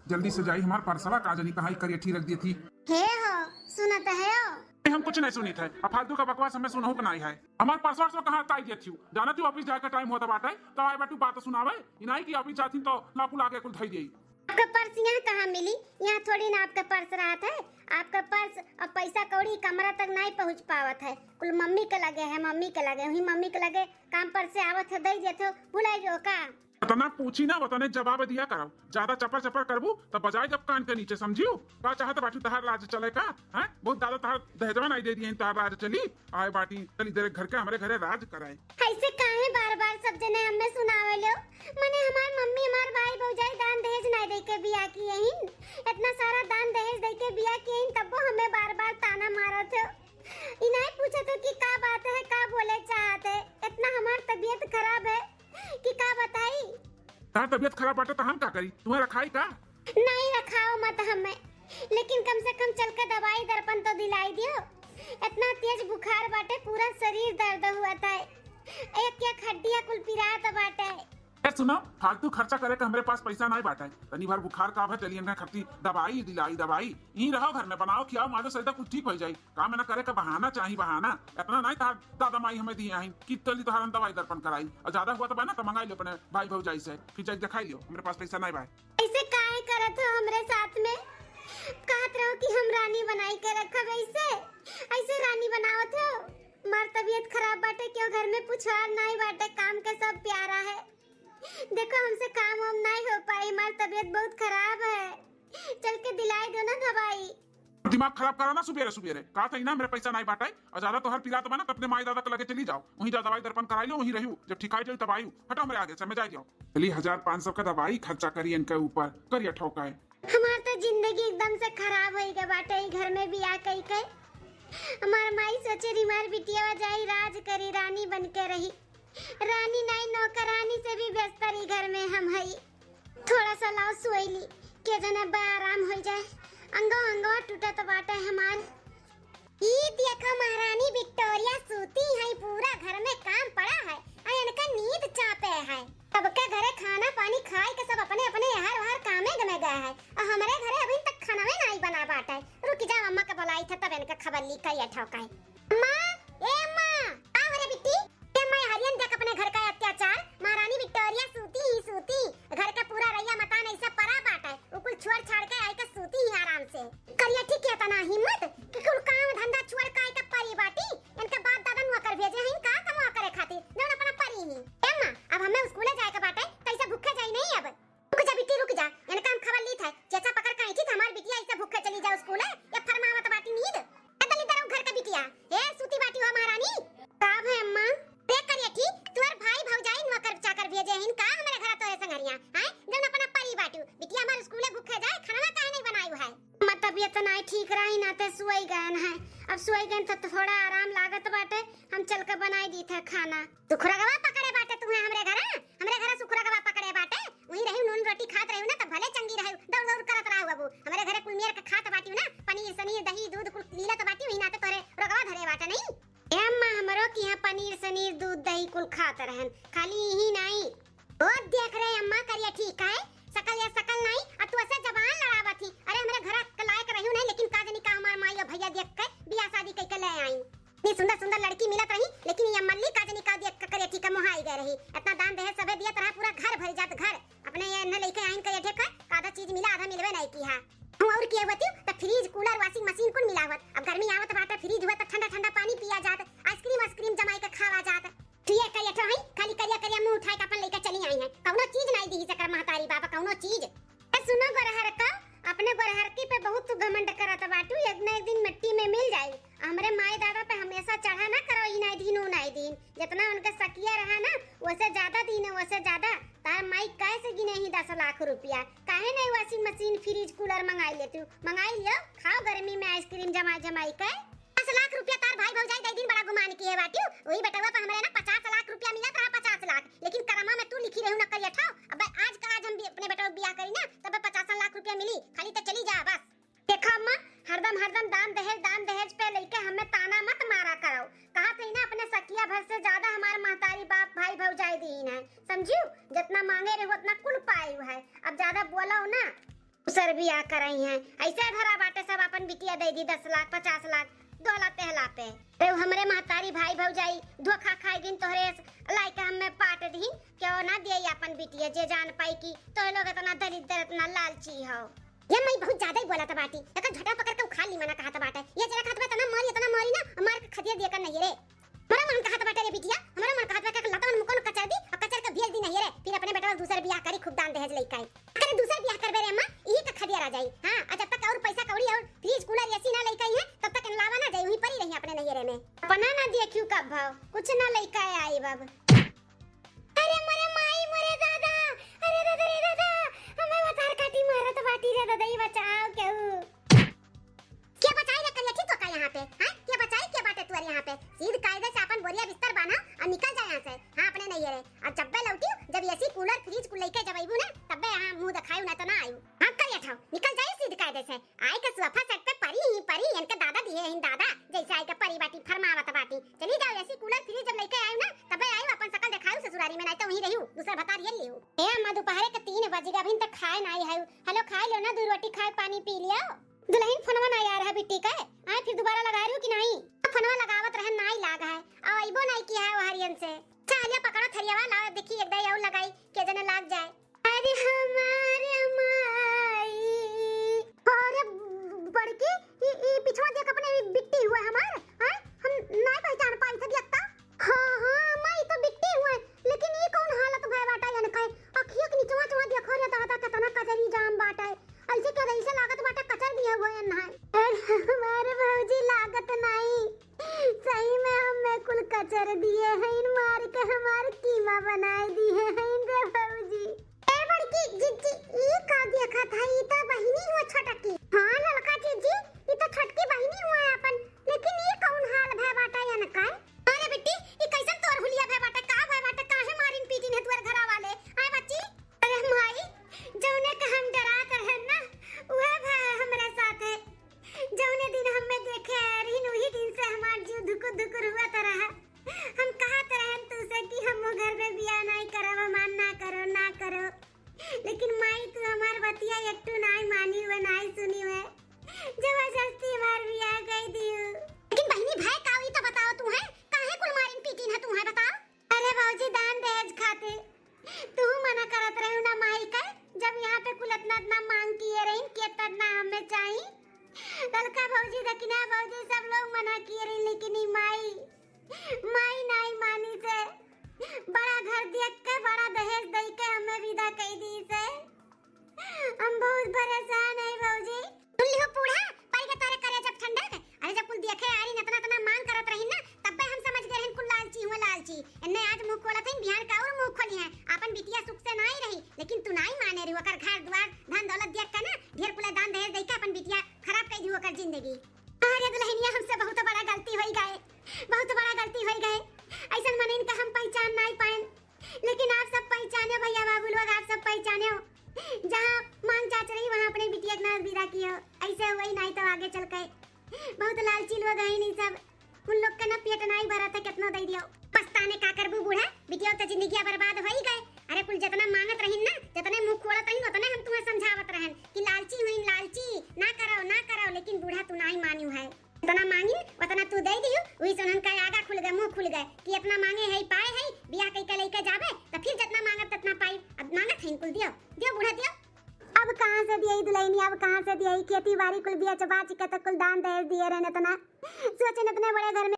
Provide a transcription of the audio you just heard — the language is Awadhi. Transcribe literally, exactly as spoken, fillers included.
जल्दी से जाई, हमार परसवा का जनी कहाँ करियठी रख दिए थी। हे हो, सुनत है हो? ए, हम कुछ नहीं सुनित है। अब फालतू का बकवास हमें सुनहु के नहीं है। हमार परसवा से कहाँ ताई दिए थी? जाना थी ऑफिस जाए का टाइम होता बाटे, तो आए बाटू बात सुनावे। इनाई की ऑफिस जाती तो लापू लागे कुल धई दिए। आपका पर्स यहाँ कहाँ मिली? यहाँ थोड़ी ना आपका पर्स रहत है। आपका पर्स और पैसा कौड़ी कमरा तक नहीं पहुँच पावत है। कुल मम्मी के लगे है, मम्मी के लगे। वही मम्मी के लगे काम पर से आवत है, दे देत हो, भुलाई गयो का? इतना पूछी ना, उतने जवाब दिया करो। ज्यादा चपर चपर करबू तो बजाए जब कान के नीचे, समझियो? का चाहत बाटू, तहार राज चले का? हैं? बहुत ज्यादा तहार दहेजवा नहीं दे दिए, तहार राज चली? आए बाटी, चली तेरे घर के, हमरे घरे राज कराए। ऐसे काहे बार बार सब जने हमें सुनावे लो? मने हमार मम्मी, हमार भाई भौजाई दान दहेज नहीं दे के बियाह किए हिन। इतना सारा दान दहेज दे के बियाह किए हिन, तब्बो हमें बार बार ताना मारत हो। ई नहीं पूछत हो कि का बात है, का बोले चाहत है। इतना हमार तबीयत खराब है कि का बताई। तार तबीयत खराब बाटे तो हम का करी? तुम्हें रखाई का? नहीं रखाओ मत हमें, लेकिन कम से कम चल के दवाई दर्पण तो दिलाई दियो। इतना तेज बुखार बाटे, पूरा शरीर दर्द हुआ था, एक एक हड्डियां कुल पिरात बाटे। ए सुनो, फालतू खर्चा करे के हमरे पास पैसा नहीं बाटे। तनी भर बुखार का भर चलिए ना, खपती दवाई दिलाई, दवाई। यहीं रहो घर में, बनाओ, खियाओ, माजो, सरिता कुछ ठीक हो जाई। काम ना करे का बहाना चाही, बहाना। इतना नहीं तार दादा माई हमें दिए आइन कि तली तोहार हम दवाई दर्पण कराई। और ज्यादा हुआ तो बा ना तो मंगाई लो अपने भाई भौजाई से, फिर जाके दिखाई लियो। हमरे पास पैसा नहीं बा। ऐसे काहे करत हो हमरे साथ में? कहत रहो कि हम रानी बनाई के रखब, ऐसे, ऐसे रानी बनावत हो। हमार तबीयत खराब बाटे, क्यों घर में पुछवार नहीं बाटे, काम के सब प्यारा है। देखो, हमसे काम वाम नहीं हो पाई, हमार तबीयत बहुत खराब है। चल के दिलाई दो ना दवाई। दिमाग खराब करा ना सुबेरे सुबेरे। कहा था ना, मेरे पैसा नहीं बाटे, और ज्यादा तोहर पिरात बा ना, तो अपने माई दादा के लगे चली जाओ, वहीं जा दवाई दर्पण कराई लो, वहीं रहियो, जब ठिकाई जाई तब आयु। हटो हमरे आगे से, मैं जाई जाओ। चली हजार पाँच सौ का दवाई खर्चा करी इनके ऊपर, करिया ठोकाए। हमार तो जिंदगी एकदम से खराब होई गए बाटे, ई घर में बियाह कई के। हमार माई सोचे रही, हमार बिटिया जाई राज करी, रानी बन के रही। रानी नहीं, नौकरानी से भी बेहतर ई घर में हम हई। थोड़ा सा लाओ सोई ली, के जने बा आराम हो जाए। अंगो अंगो टूटत बाटे हमार। ई देखो महारानी विक्टोरिया सूती है, पूरा घर में काम पड़ा है, आ इनका नींद चापे है। सबके घरे खाना पानी खाए के सब अपने अपने यार वार कामे में गए है, और हमरे घरे अभी तक खाना में नहीं बना बाटे। रुक जाओ, अम्मा के बुलाई था तब इनका खबर ली करिया ठोकाई। अम्मा, ए अम्मा, आओ रे बिट्टी। ए अम्मा, हरियन देख अपने घर का अत्याचार। महारानी विक्टोरिया सूती ही सूती, घर का पूरा रैया मकान ऐसा परा बाटे, वो कुल छोड़ छाड़ के आई के सूती ही आराम से। करिया ठीक है, तना हिम्मत कि कुल काम धंधा छोड़ के आई के परी बाटी। इनके बाप दादा नौकर भेजे हैं का कमवा करे खातिर, जौन अपना परी ही। ए अम्मा, अब हमें स्कूले जाए के बाटे, कैसे भूखे जाई नहीं अब। रुक जा बिट्टी, रुक जा, इनका हम खबर ली था। चेचा पकड़ के ऐठी था, हमार बिटिया ऐसे भूखे चली जाओ स्कूले, या फरमावत बाटी नींद। ए दलिद्दर घर का बिटिया, ए सूती बाटी हो महारानी। का भे अम्मा? देख करिया ठीक, तोर भाई भौजाई नौकर चाकर भेजे हिन का हमरे घर तोरे संगरिया, हैं? जौन अपना परी बाटू, बिटिया हमार स्कूले भूखे जाए, खाना काहे नहीं बनायु है? अम्मा तबीयत नहीं ठीक रही ना ते सुई गयन है, अब सुई गयन तो थोड़ा आराम लागत बाटे, हम चल के बनाई दी थे खाना। सुखरगवा पकड़े बाटे तुम्हें हमरे घर, हमरे घर सुखरगवा पकड़े बाटे। वहीं रही नून रोटी खात रही ना, तब भले चंगी रही, दौड़ दौड़ करत रहा बाबू। हमरे घरे कुल मेर के खात बाटी ना, पनीर सनीर दही दूध कुल लीलत बाटी, वही नाते तोरे रोगवा धरे बाटे नहीं। ए अम्मा, हमरो के यहाँ पनीर सनीर दूध दही कुल खात रहन, खाली यही नहीं। ओ देख रहे अम्मा, करिया ठीक है, सकल या सकल नहीं, और तू ऐसे जबान लड़ावत ही। अरे हमरे घर के लायक रही नहीं, लेकिन का जनी का हमार माई और भैया देख के बियाह शादी कई के ले आई। इतनी सुंदर सुंदर लड़की मिलत रही, लेकिन ये मल्ली का जनी का देख के करिया ठीक है मोहाई गए रही। इतना दान दहेज सभे दियत रहा, पूरा घर भर जात घर। अपने ये इन्हें लेके आइन करिया ठीक है, आधा चीज मिला, आधा मिलवे नहीं की है। हम और किए होती तो फ्रिज, कूलर, वॉशिंग मशीन कुल मिला होत। अब गर्मी आवत बाटे, फ्रिज हुआ तो ठंडा ठंडा पानी पिया जात, आइसक्रीम वाइसक्रीम जमाई के खावा जात। तू ये करिया ठो है, खाली करिया करिया मुंह उठाए के अपन लेके चली आई है। कौनो चीज नहीं दी सकर महतारी बाबा, कौनो चीज। ए, सुनो गोरहर का, अपने गोरहरकी पे बहुत तू घमंड करत बाटू, एक न एक दिन मिट्टी में मिल जाई। हमरे माई दादा पे हमेशा चढ़ा ना करो, ई नाई दीन, ऊ नाई दीन। जितना उनके सकिया रहा ना, वैसे ज्यादा दीन है, वैसे ज्यादा। तार माई कैसे गिने ही दस लाख रुपया? काहे नहीं वॉशिंग मशीन, फ्रिज, कूलर मंगाई लेतू? मंगाई लियो, खाओ गर्मी में आइसक्रीम जमाई जमाई के। दस लाख रुपया तार भाई भौजाई दे दिन बड़ा गुमान किहे बाटियो। वही बेटवा पे हमरे ना पचास लाख रुपया मिलत रहा, पचास लाख। लेकिन करमा में तू लिखी रहू ना करिया ठाव। अब आज का आज हम भी अपने बेटवा के बियाह करी ना, तब पचास लाख रुपया मिली। खाली तो चली जा बस। देखा अम्मा, हरदम हरदम दान दहेज, दान दहेज पे लेके हमें ताना मत मारा करो। कहा थे ना, अपने सखिया भर से ज्यादा हमारे महतारी बाप भाई भौजाई दीन है, समझियो? जितना मांगे रहो उतना कुल पाए है। अब ज्यादा बोलो ना। दूसर बियाह करइहैं। अइसे धरा बाटे सब आपन बिटिया दइ दी दस लाख, पचास लाख, दोहला तेहला पे। अरे हमरे महतारी भाई भौजाई धोखा खाइ गइन तोहरे लाइके हम्मे पाट दिहिन, केहू ना दिए आपन बिटिया, जे जान पाई कि तोहे लोग एतना दरिद्र, एतना लालची हो। ये माई बहुत ज्यादा ही बोलत बाटी, एकर झोटा पकड़ के उखाड़ ली मना कहत बाटे। ये जरा कहत बा एतना मारी, एतना मारी ना, मार के खदिया दिया कर नहीं रे। हमरा मन कहत बाटे रे बिटिया, हमरा मन कहत बा के लतवन मुकन कचर दी, और कचर के भेज दी नहीं रे, फिर अपने बेटवा दूसर बियाह करी, खूब दान दहेज लइके आई। अरे दूसर बियाह करबे रे अम्मा, इही का खदिया रह जाई। हाँ, और जब तक और पैसा कौड़ी और फ्रिज कूलर एसी ना लइके आई है, तब तक लावा ना जाई, वहीं परी रही अपने नैहरे में। अपना ना देखियो कब भाव, कुछ ना लइके आई बाबू। अरे मोरे माई, मोरे दादा, अरे दादा रे दादा, हमें बतार काटी मारत बाटी रे दादा, ई बचाओ केहू। के बचाई रे करिया, ठीक तो का यहाँ पे, हैं? के बचाई, के बाटे तुअर यहाँ पे? सीध कायदे से अपन बोरिया बिस्तर बान्हा और निकल जाए यहाँ से। हाँ, अपने नैहरे। और जब्बे लौटी, जब एसी कूलर फ्रिज कुल लइके जब अइबू ना, तब्बे यहाँ मुँह देखायू, ना तो ना आयू। हाँ, करिया ठाव, निकल जाए सीध कायदे से। आए के सोफा सेट पे परी ही परी, इनके दादा दिए हैं दादा, जैसे आए के परी बाटी, फरमावत बाटी। चली जाओ, एसी कूलर फ्रिज जब लइके आयू ना, तब्बे आयू, अपन शकल देखायू ससुरारी में, नहीं तो वहीं रहू, दूसरा भतार ये लिहू। ए अम्मा, दोपहरे के तीन बज गए, अभी तक खाए नहीं है। हेलो, खाए लो ना, दो रोटी खाए, पानी पी लियो। दुलहिन, फोनवा ना आया रहा बिट्टी का, आए फिर दोबारा लगा रही हो कि नहीं? फोनवा लगावत रहन, नाई लाग है, और अइबो नाई किया है वहरियन से। अच्छा, लिया पकड़ो थरियावा, लाओ देखी एक दाई और लगाई, के जने लाग जाए। अरे हमारे माई, अरे बड़की, ई, ई पिछवा देख अपने ई बिट्टी हुआ हमार, हैं? हम नाई पहचान पाई थे देखता। हाँ, हाँ, माई तो बिट्टी हुआ है, लेकिन ई कौन हालत भय बाटा यन खाए? अखिया के निचवा चवा देखो रे दादा, केतना कजरी जाम बाटा। ऐसे के रईसे लागत बाटे कचर दिया हुआ है ना। अरे हमारे भौजी लागत नहीं, सही में हमें कुल कचर दिए हैं, मार के हमार कीमा बनाए दिए हैं रे भौजी। ए बड़की जिज्जी, ई का देखत है? ई तो बहिनी हुआ छोटकी। हाँ ललका जिज्जी, ई तो छोटकी बहिनी हुआ है अपन, लेकिन ई कौन हाल भय बाटे यन का? अरे बिट्टी, ई कैसन तोर हुलिया भय बाटे? का भय बाटे? काहे मारिन पीटिन है तुअर घरा वाले? आए बच्ची? अरे माई, जौने का हम डरात रहन ना, उहे भय है हमरे साथे। जौने दिन हमें देखे आए रहिन, उही दिन से हमार जीव धुकुर धुकुर हुआ तो रहा। हम कहत रहन तू से कि हम वो घर में बियाह नहीं करब, हमार ना करो, ना करो। लेकिन माई, तू हमार बतिया एक ठू नाई मानी हुए, नाई सुनी हुए। जबरदस्ती हमार बियाह कई दियो। लेकिन बहिनी, भय का हुई तो बताओ तू है? काहे कुल मारिन पीटिन है तू है, बताओ? अरे भौजी, दान दहेज खातिर तू मना करत रहू ना माई का, जब यहाँ पे कुल इतना इतना मांग किए रही कि इतना इतना हमें चाही। ललका भौजी, दकिना भौजी, सब लोग मना किए रही, लेकिन ई माई, माई नाई मानी से बड़ा घर देख के, बड़ा दहेज दे के हमें विदा कई दी से। हम बहुत परेशान है भौजी। सुन लिहो बूढ़ा, पड़ गए तारे करे जब ठंडक। अरे जब कुल देखे आ रही, इतना इतना मांग करत रही ना, तब्बे हम समझ गए रहन कुल लालची हुए लालची। इन्ने आज मुंह खोलत हईन, बिहान का और मुंह खोली है। आपन बिटिया सुख से नाई रही, लेकिन तू नाई माने रही। ओकर घर द्वार, धन दौलत देख के ना, ढेर कुल दान दहेज दे के आपन बिटिया खराब कर दी ओकर जिंदगी। अरे दुल्हनिया, हमसे बहुत बड़ा गलती होई गए, बहुत बड़ा गलती होई गए। ऐसन मनइन का हम पहचान नाई पाएन, लेकिन आप सब पहचाने भैया बाबू लोग, आप सब पहचाने हो। जहाँ मांग चाच रही, वहाँ अपने बिटिया के ना विदा कियो। ऐसे हुई नाई तो आगे चल के बहुत लालची लोग हैं नहीं सब। उन लोग के ना पेट नाई भरत है, कितनो दे दियो। पछताने का करबू बूढ़ा, बिटिया तो जिंदगिया बर्बाद होई गए। अरे कुल जितना मांगत रहिन ना, जितने मुंह खोलत रहिन, उतने हम तुम्हें समझावत रहन कि लालची हुई, लालची, ना करो, ना करो, लेकिन बूढ़ा तू नाई मानियो है। जितना मांगिन, उतना तू दे दियो, वही से उनका आगा खुल गए, मुंह खुल गए कि इतना मांगे है, पाए है, बियाह कई के लेके जाबे, तो फिर जितना मांगब, तितना पाई। अब मांगत है, कुल दियो, दियो बूढ़ा, दियो। अब कहाँ से दिए दुल्हनिया, अब कहाँ से दिए? खेती बाड़ी कुल बेच बाच के तो कुल दान दहेज दिए रहन इतना। सोचन इतने बड़े घर में